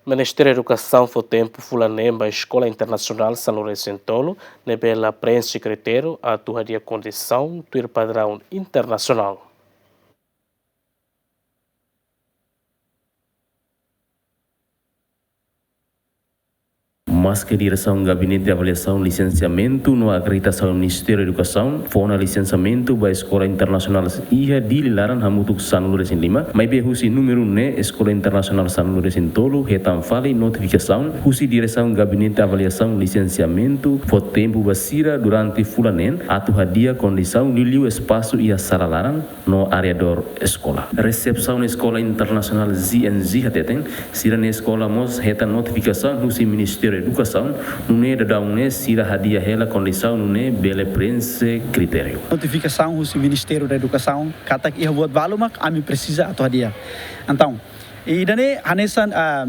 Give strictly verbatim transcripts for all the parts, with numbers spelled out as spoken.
Ministériu Edukasaun fó tempu fulan neen ba Eskola Internasionál sanulu-resin-tolu ne'ebé la preenxe kritériu atu hadi'a kondisaun tuir padraun internasionál. Maske Diresaun Gabinete Avaliasaun Lisensiamentu no Akreditasaun Ministériu Edukasaun fó ona lisensiamentu ba Eskola Internasionál iha Dili laran hamutuk sanulu-resin-lima, maibé husi númeru ne'e Eskola Internasionál sanulu-resin-tolu hetan fali notifikasaun husi Diresaun Gabinete Avaliasaun Lisensiamentu fó tempu ba sira durante fulan neen atu hadi'a kondisaun liuliu espasu iha sala laran no arredór eskola. Resepsaun Eskola Internasionál G N G hateten, sira-nia eskola mós hetan notifikasaun husi Ministériu Edukasaun, nune'e daudaun ne'e sira hadi'a hela kondisaun nune'e bele preenxe kritériu. Notifikasaun husi Ministériu da Edukasaun katak iha buat balu mak ami presiza atu hadi'a. Entaun, ida-ne'e hanesan, ah,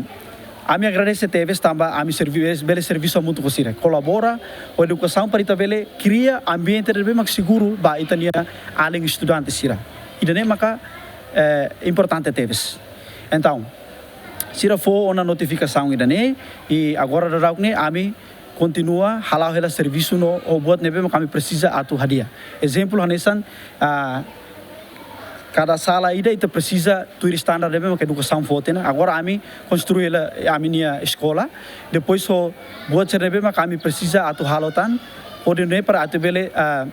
ami agradese tebes tanba ami servi-, bele servisu hamutuk ho sira, kolabora ho edukasaun para ita bele kria ambiente ne'ebé mak seguru ba ita-nia alin estudante sira. Ida-ne'e maka, eh, importante tebes. Entaun, sira fó ona notifikasaun ida-ne'e, i agora daudaun ne'e ami kontinua hala'o hela servisu no ho buat ne'ebé mak ami presiza atu hadi'a. Ezemplu hanesan, ah, kada sala ida ita presiza tuir standar ne'ebé mak edukasaun fó tiha ona. Agora ami konstrui hela ami-nia eskola. Depois ho buat sira ne'ebé mak ami presiza atu halo tan, hodi nune'e para atu bele, ah,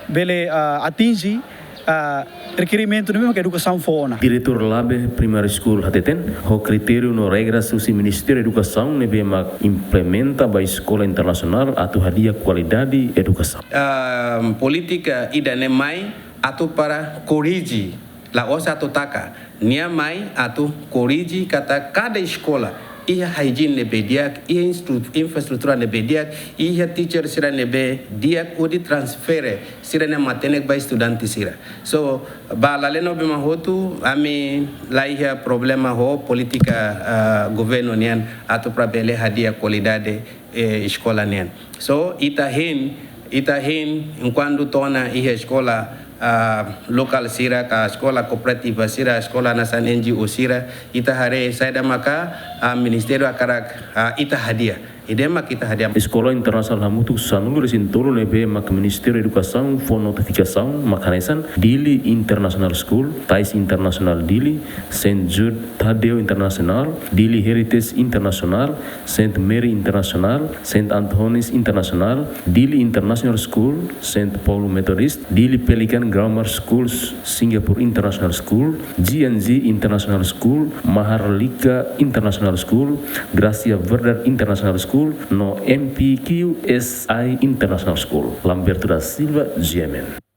bele, ah, atinje, ah, rekerimentu ne'ebé mak edukasaun fó ona. Diretór Labe Primary School hateten, ho kritériu no regras husi Ministériu Edukasaun ne'ebé mak implementa ba Eskola Internasionál atu hadi'a kualidade edukasaun. Ah, polítika ida-ne'e mai atu para korrije, la'ós atu taka. Nia mai atu korrije katak kada eskola iha hygiene ne'ebé di'ak, iha instru-, infraestrutura ne'ebé di'ak, iha teacher sira ne'ebé di'ak hodi transfere sira-nia matenek ba estudante sira. So, ba lalehan ne'ebé mak hotu, ami la iha problema ho polítika, ah, governu nian atu para bele hadi'a kualidade, eh, eskola nian. So, ita hein, ita hein, enkuantu to'o ona iha eskola, ah, lokál sira, ka eskola kooperativa sira, eskola hanesan N G O sira, ita haree saida maka, ah, ministériu hakarak, ah, ita hadi'a. Ida-ne'e mak ita hadi'a. Eskola Internasionál hamutuk sanulu-resin-tolu ne'ebé mak Ministériu Edukasaun fó notifikasaun mak hanesan Dili International School, Tais Internasionál Dili, Saint Jude Tadeo Internasionál, Dili Heritage Internasionál, Saint Mary Internasionál, Saint Anthony's Internasionál, Dili International School, Saint Paul Methodist, Dili Pelican Grammar Schools, Singapore International School, G N G International School, Maharlika International School, Gracia Verder International School, no M P Q S I International School. Lamberto da Silva, G M N.